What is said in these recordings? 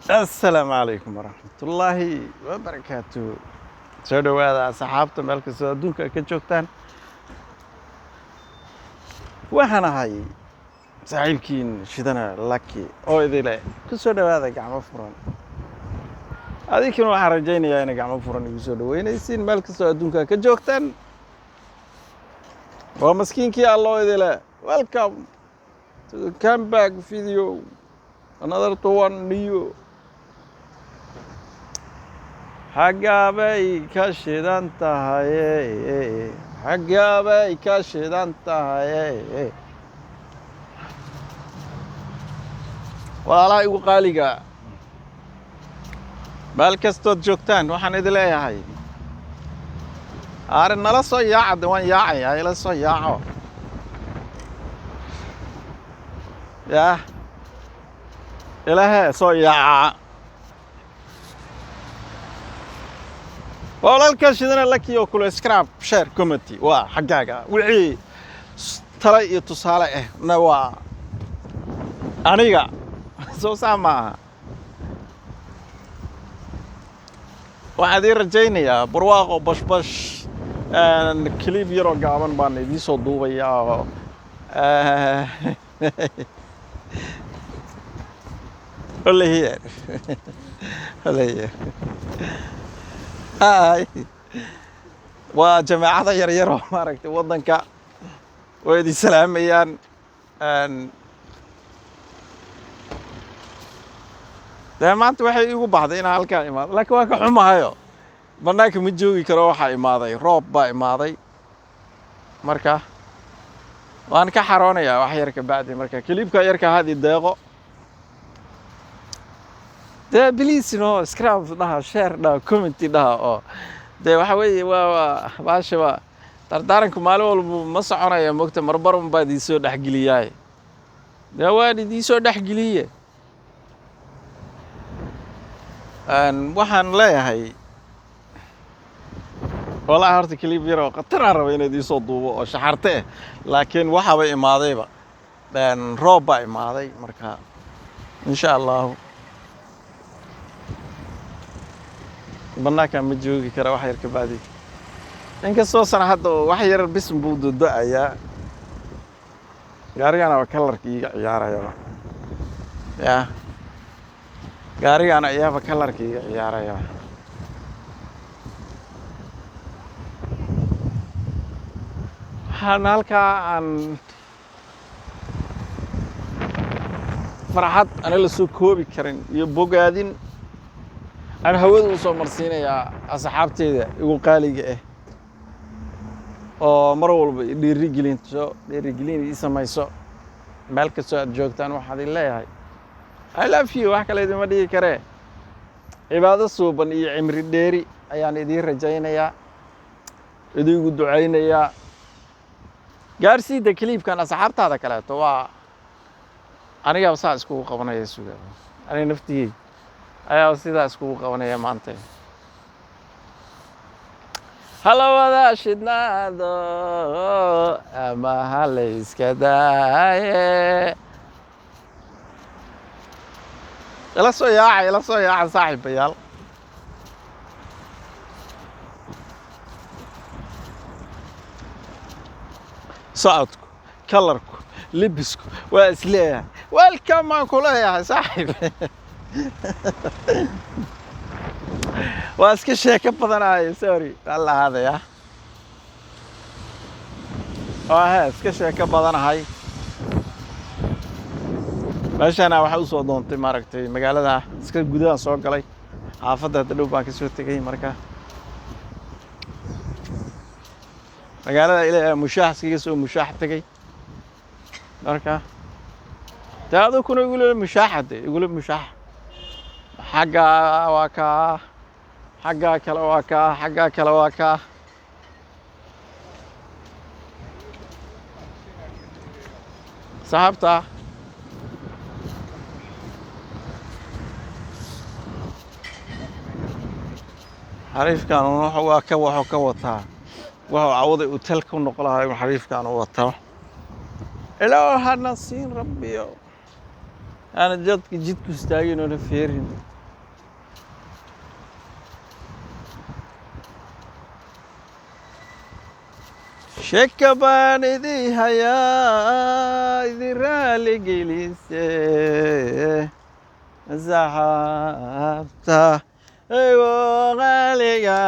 Assalaamu calaykum waraxmatullaahi wabarakaatu. Soo dhowaada asxaabta, meel kastoo adduunka ka joogtaan. Waxaan ahay saaxiibkiin Shidana Laki oo idile ku soo dhowaada gacmo furan. Adinkuna waxaan rajaynayaa inay gacmo furan igu soo dhoweynaysiin meel kastoo adduunka ka joogtaan. Waa maskiinkii Alloo idile welcome to the comeback video, another to one new. Xaggaabay ka shidan tahay, xaggaabay ka shidan tahay. Walaalaha igu qaaliga, meel kastood joogtaan, waxaan idin leeyahay arin nala soo yaaca. De waan yaacaya, ila soo yaaco. Yah, ilahe soo yaaca. Waa walaalkaa Shidana Laki oo kule. Subscribe, share, comment waa xaggaaga. Wixii tale iyo tusaale ah na waa aniga. Soo saa maaha? Waxaan idiin rajaynayaa barwaaqo, bashbash. Clip yaroo gaaban baan idiin soo duubayaa oo Hola here. Hola here. Hi. Waa jameecada yaryar oo maaragtay waddanka way idin salaamayaan. Dee maanta waxay iigu baxday inaan halkaa imaado, laakiin waan ka xumahayo, bannaanka ma joogi karo. Waxaa imaaday roob baa imaaday, marka waan ka xaroonayaa wax yar ka bacdi. Marka clipka yarka hadi deeqo. Dee please, no subscribe dhaha, share dhaha, comment dhaha. Oo dee waxa weeye, waa baasha, waa dardaaranku. Maalin walba ma soconaya, mogta, marbar un baa idiin soo dhexgeliyaay. Dee waan idiin soo dhexgeliye. Waxaan leeyahay, wallahi horta clip yar oo khatar aan raba inay idiin soo duubo oo shaxarte eh, laakiin waxaaba imaadayba roob baa imaaday. Marka insha Allahu bannaankan ma joogi kara wax yar ka bacdi, inkastoo sana hadda wax yar bis buu dodo-ayaa. Gaarigana waa kalarka iiga ciyaarayaba. Ya, gaarigana ayaaba kalarka iiga ciyaarayaba. Waxaan halkaa aan farxad ana la soo koobi karin iyo bogaadin aan hawada u soo marsiinayaa asxaabteyda igu qaaliga ah oo mar walba i dhiirigelinto, dhiirigelin ii samayso. Meel kastoo aad joogtaan, waxaad idin leeyahay I love you. Wax kale idinma dhigi karee. Cibaado suuban iyo cimri dheeri ayaan idiin rajaynayaa, idiinku ducaynayaa. Gaarsiida clipkan asxaabtaada kaleeto. Waa anigaaba saa iskugu qabanaya, suga, aniga naftigey ayaaba sidaa iskugu qabanaya maanta. Hala wada shidnaado ama hala iska daaye. Ila soo yaaca, ila soo yaaca, saaxiibayaal. Socodku, kalarku, libisku waa isleeyahay. Welcome baan ku leeyahay, saaxiib. Waa iska sheeko badanayo, sorry, alla hadaya. Waa he, iska sheeko badanahay. Meeshana waxaa usoo doontay, maaragtay, magaalada iska gudaha soo galay. Xaafadda hadda dhow baan kasoo tegay. Marka magaalada ilaa mushaax iskaga soo mushaax tegay. Marka dee adukuna igula mushaaxa, de igula mushaax. Xaggaa waa kaa, xaggaa kale waa kaa, xaggaa kale waa kaa. Saxaabta, xariifkan waa ka wuxuu ka wataa, wuxuu cawday uu tel ku noqon lahaa inuu xariifkan u wataa. Ilaahana siin, Rabbiyo, aana jadka jidku istaagin oona feerin. Sheeka baan idii hayaa, idin raali gelise, saxaabta igu qaaliga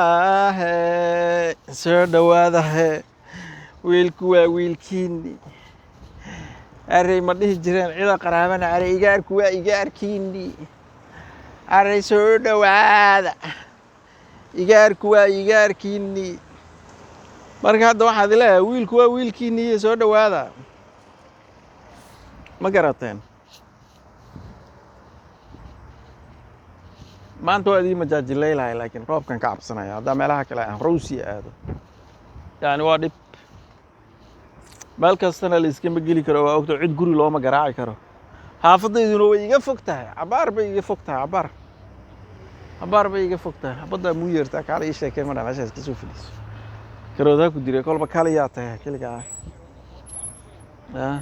ahe, soo dhowaadahe. Wiilku waa wiilkiini. Arey ma dhihi jireen cida qaraabana? Arey, igaarku waa igaarkiini. Arey, soo dhowaada, igaarku waa igaarkiini. Marka hadda waxaad leeyahay, wiilku waa wiilkiini iyo soo dhowaada. Ma garateen? Maanta waa idii majaajileylahay, laakiin roobkan ka cabsanaya. Haddaa meelaha kale aan rowsi aado, yani waa dhib. Meel kastana la iskama geli karo, waa ogto. Cid guri looma garaaci karo. Xaafadayduna way iga fog tahay, cabaar bay iga fog tahay, cabaar cabaar bay iga fog tahay. Xabaddaa muu yeertaa? Kaala ii sheekay madha. Meeshaas kasoo fadhiiso, karoodaa ku diray. Kolba kaliyaa tahay, keligaa ah.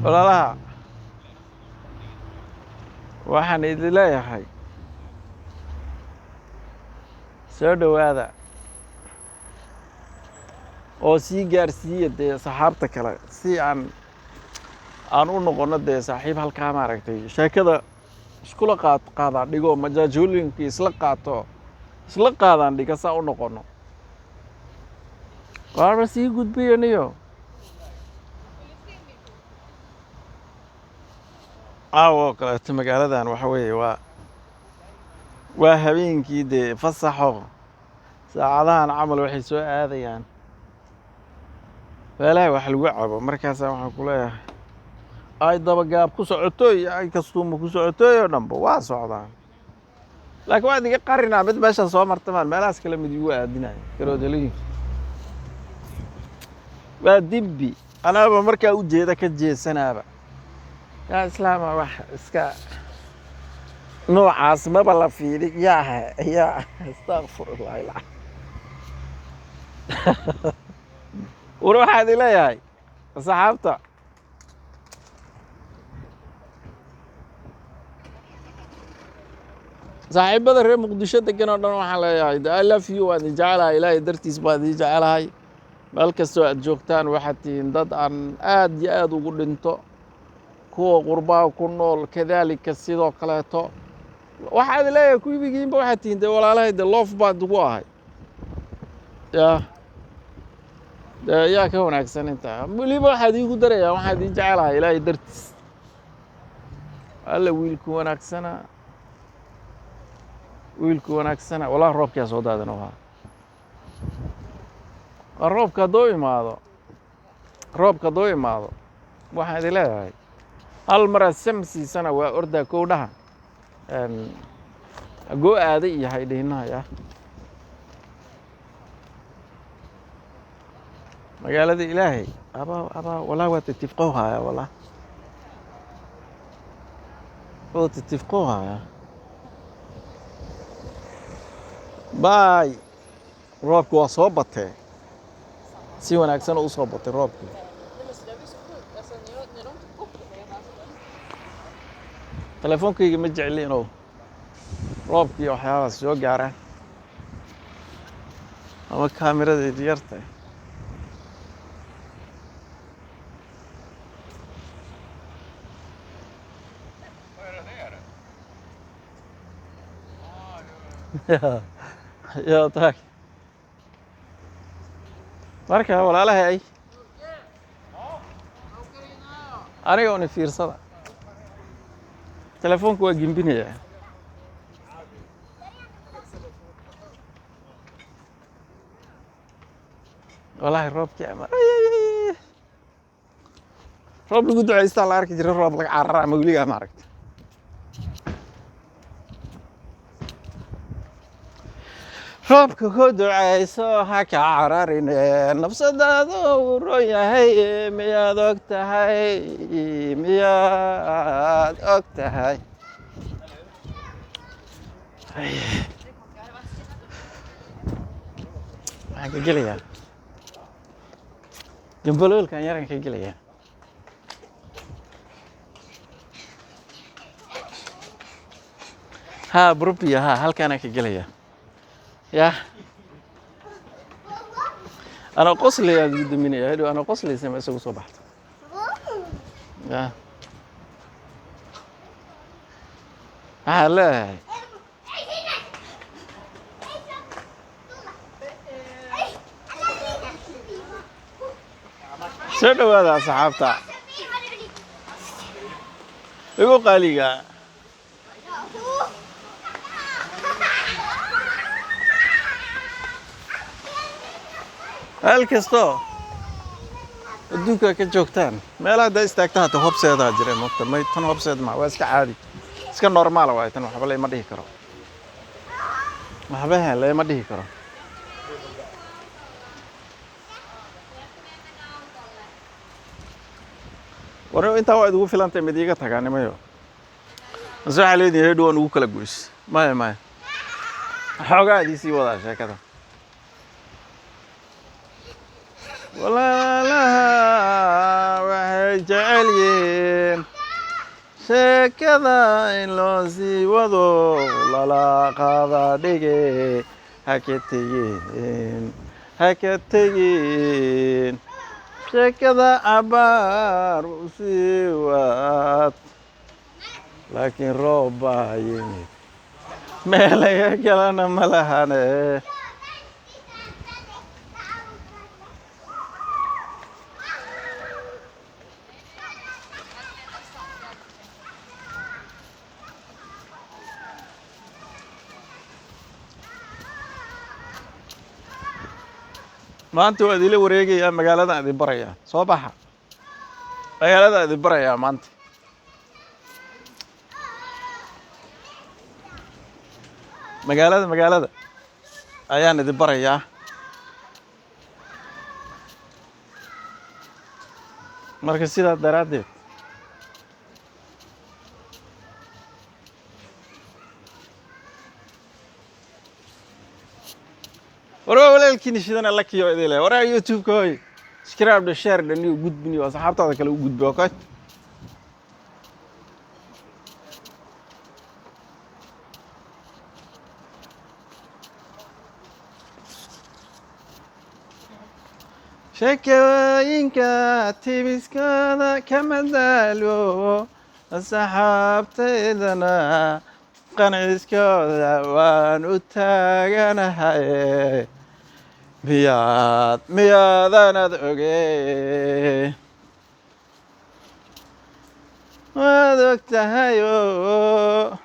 Walaalaha, waxaan idin leeyahay soo dhowaada oo sii gaarsiiya dee saxaabta kale, si aan u noqono dee saaxiib halkaa maaragtay sheekada iskula qaad qaadaan dhigo, majaajooyinka isla qaato, isla qaadaan dhiga, saa u noqono. Waaba sii gudbiyo niyo. Caawa oo kaleeto magaaladan waxa weeye waa habeenkii dee fasaxo. Saacadahan camal waxay soo aadayaan meelaha wax lagu cabo. Markaasaa waxaan ku leeyahay, ay dabagaab ku socotoy, ay kastuuma ku socotoy oo dhanba waa socdaan, laakiin waa idiga qarinaa. Mid meeshaan soo martamaan, meelahaas kale mid igu aadinayo garoodalooyinka waa dembi. Anaaba markaa u jeeda ka jeesanaaba. Yaa islaama, wax iska noocaas maba la fiirin. Yaa yaa, astaqfirullah ilaa. War, waxaad ileeyahay asxaabta, saaxiibada reer Muqdisho degan oo dhan, waxaan leeyahay I love you. Waan idin jecelahay, Ilaahay dartiis baan idin jecelahay. Meel kastoo aad joogtaan, waxaad tihiin dad aan aad iyo aad ugu dhinto. Kuwa qurbaha ku nool kadaalika, sidoo kaleeto waxaad leeyahay kuwigiinba waxaad tihiin dee walaalahay, dee love baan ugu ahay. Ya dee yaa ka wanaagsan intaa? Weliba waxaad iigu darayaa, waxaan idin jecelahay Ilaahay dartiis. Alla, wiilku wanaagsana, wiilku wanaagsana. Wallahi roobkaa soo daadan ahaa. Waa roobka hadduu imaado, roobka hadduu imaado, waxaan idin leeyahay hal maraa sam siisana waa ordaa kowdhaha goo aaday iyo haydhiinahaya magaalada Ilaahay. Abaa abaa, wallah waa titifqowhaya, wallah waa titifqowhaya. Baay, roobku waa soo batee, si wanaagsan u soo batay roobkii. Nej, men så det blir så sjukt. Alltså när de tog bort det, jag bara alltså, Telefoonkayga ma jecli inuu roobkii waxyaabahaas soo gaaraan ama kaamiradeedu yartahay. Ja, tack. Marka walaalahay, aniga uni fiirsada, telefoonku waa gimbinayaa. Wallaahi roobkii ama ay, ay, ay. Roob lagu ducaystaa la arki jiray, roob laga carara ama weligaa ma aragta? Roobka ku ducayso, ha ka cararine, nafsadaadu uu roon yahay. Miyaad og tahay? Miyaad og tahay? Ay. Waxaan ka gelayaa gambaloolkan yaran ka gelayaa. Ha, Brobia, ha, halkaanaa ka gelaya. Ya, anaa qoslayaa igu daminaya hadhow, anaa qoslaysa ma isagu soo baxda. Ya, waxaa leeyahay soo dhowaada asxaabta igu qaaliga. Meel kastoo adduunka ka joogtaan, meelaha haddaa istaagta hata hobseedaa jira mogta. May, tan hobseed ma waa, iska caadi, iska normal waay tan. Waxba lama dhihi karo, waxba he lama dhihi karo. War, intaa waa idigu filantay, mid iiga tagaa nimayo. Mase waxaa leedihin hedhow waan ugu kala goys? Maya, maya, xoogaa idii sii wadaa sheekada. Walaalaha waxay jecel yihiin sheekada in loo sii wado, lala qaada dhige. Ha ka tegin, ha ka tegin sheekada, cabaar u sii waad. Laakiin roob baa yimid, meel laga galana ma lahane. Maanta waa idinla wareegayaa, magaaladan idin barayaa. Soo baxa, magaalada idin barayaa maanta. Magaalada ayaan idin barayaa. Marka sidaa daraaddeed war waa walaalkiina shidana lakiyo idin leh. Waraa YouTube-ka hoy, subscribe dha, share dha, niyo gudbiniyo asxaabtaada kale u gudbi. Okay. Sheekooyinka tibiskooda kama daalo, asxaabtaydana qanciskooda waan u taaganahay. Miyaad, miyaadanad ogey? Waad og tahay oo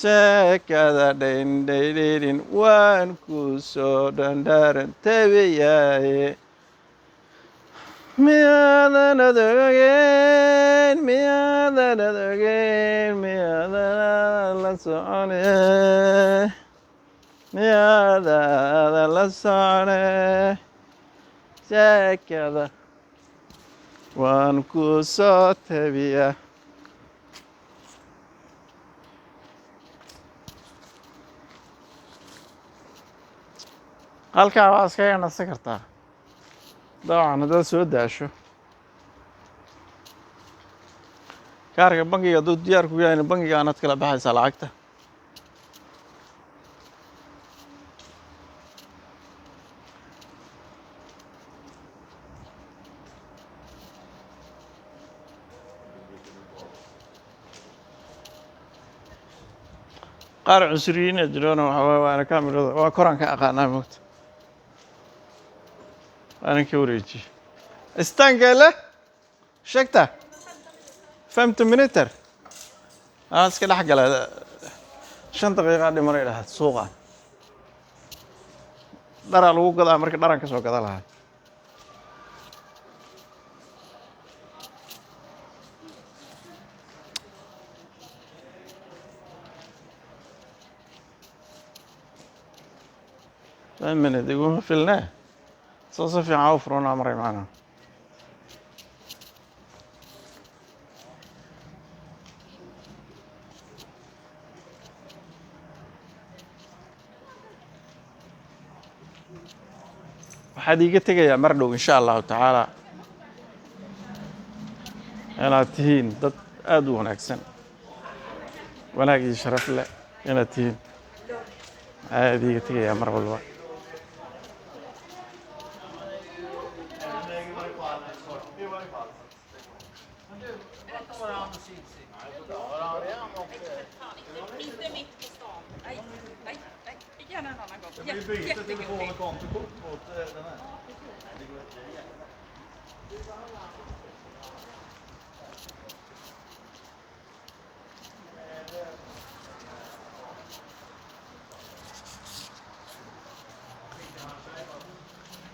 sheekada dhandhaydhin waan ku soo dhandharan tabiyaye. Miyaadanad ogeyn? Miyaadanad ogeyn? Miyaadanad la socone? Miyaadaada la socone? Sheekada waan ku soo tabiya. Halkaa waa iskaga nasan kartaa dabcan haddaad soo daasho. Kaarka bangiga hadduu diyaar ku yahayna, bangiga aanaad kala baxaysaa lacagta. Qaar cunsuriyiina jirona waxa waaye, waana kamirada waa koraan ka aqaanaa mogta, waanan ka wareejiye istaankeele sheegta 50 minutter aan iska dhex gala. 5 daqiiqa dhimanay dhahaad. Suuqa dharaa lagu gadaa, marka dharan ka soo gada lahaa. 5 minute iguma filne, soo si fiican u furana maray macnaha. Waxaad iiga tegayaa mar dhow, insha Allahu tacaala, inaad tihiin dad aada u wanaagsan. Wanaag iyo sharaf leh inaad tihiin ayaa idiiga tegayaa mar walba. Inte mitt på stan. Nej, nej, nej. Gärna en annan gång. Det blir byte telefon Jättegulligt. och kontokort mot den här.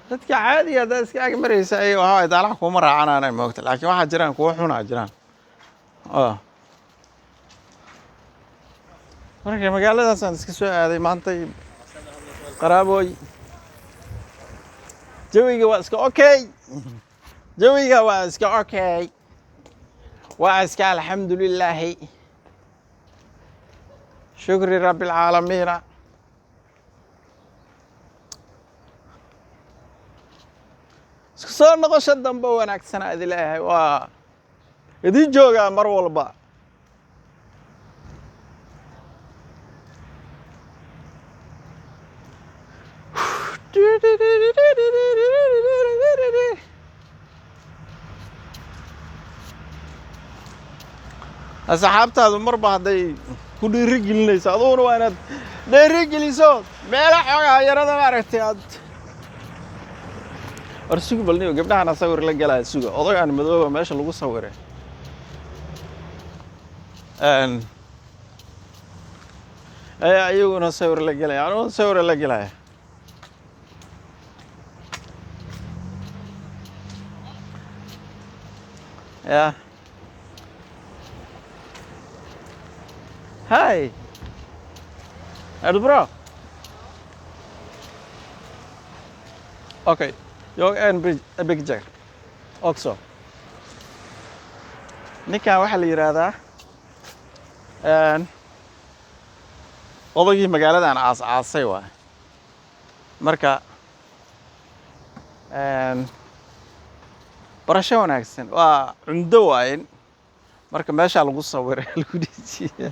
Dadka caadiga haddaad iska ag maraysa ay waxaa waay daalaha kuma raacanaanay moogta, laakiin waxaa jiraan kuwa xunaa jiraan. Oo marka magaaladaasaan iska soo aaday maantay, qaraabooy. Jawiga waa iska okay, jawiga waa iska okay, waa iska alxamdulilaahi, shukri rabbi alcaalamiina. Isku soo noqosho dambe wanaagsanaa idin leeyahay, waa idin joogaa mar walba. Asxaabtaadu marba hadday ku dhiiri gelinayso, aduguna waa inaad dhiiri geliso meela xoogaa yarada maaragtay aad. War sugi balniyo, gabdhahana sawir la galaya. Suga, odagaan madooba meesha lagu sawiray. Ayaa iyaguna sawir la gelaya, aniguna sawir la gelaya. Ya hej, är du bra? Okej, jag är en big jack också. Ninkan waxaa la yidhaahdaa odaygii magaaladan aas-aasay waay. Marka barasho wanaagsan, waa cumdo waayen. Marka meeshaa lagu sawiray, lagu dhejiyey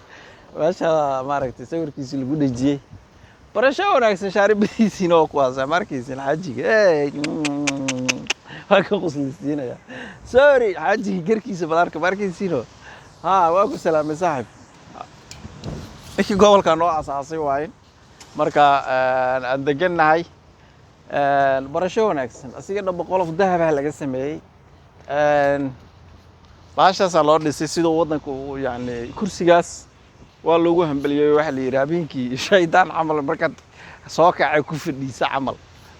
meesha, maaragtay, sawirkiisi lagu dhejiyey. Barasho wanaagsan. Shaaribadiisiina waa kuwaasa, markiisin xaajiga. Hey, waa ka quslisiinaya. Sorry, xaajiga garkiisa badarka markiisiino. Ha, waa ku salaamay saaxib. Ninkii gobolka noo asaasay waayen. Marka aan degannahay, barasho wanaagsan. Asiga dhanba qolof dahabah laga sameeyey. Baashaasaa loo dhisay siduu waddanka uu yani kursigaas waa loogu hambeliyey. Waxaa la yidhi habeenkii shaydaan camal markaad soo kacay ku fadhiisa camal.